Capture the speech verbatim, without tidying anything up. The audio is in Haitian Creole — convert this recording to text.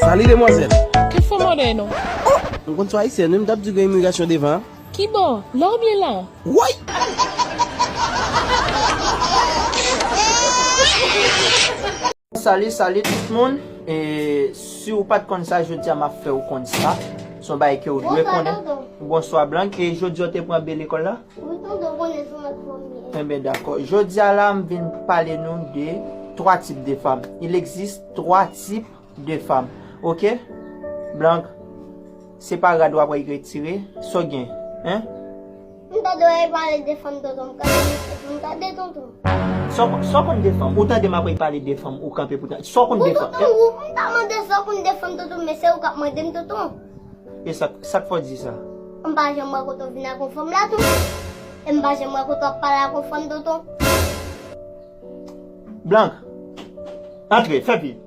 Salut demwazèl. Ke fè mòdèy non? M konn sou ayisyen, wi, m t ap di gen imigrasyon devan. Kibò? La oubyen la? Woy! Salut, salut tout moun. E si w pa t konn sa, jodi a m ap fè w konn sa. Se yon bagay ke w dwe konnen. Bonswa, Blank. E jodi a w te pran B lekòl la? Wi, tonton, konnen se mwen k pran B. Enben, dakò. Jodi a la, m vin pale nou de twa tip de fanm. Il existe trois types de femmes. Oke? Blank, se pa rad w ap retire, sa w gen, hein? M tande w ap pale de fanm, tonton, m ka, m tande, tonton. Sa w, sa w konn de fanm? Ou tande m ap pale de fanm, ou kanpe pou tande. Sa w konn de fanm? Tonton, ou, m ta mande sa w konn de fanm, tonton, men se ou k ap mande m, tonton. E sa, sa k fè w di sa? M pa janm wè kote w vin ak yon fanm la tou. E m pa janm wè kote w ap pale ak yon fanm, tonton. Blank, antre, fè vit.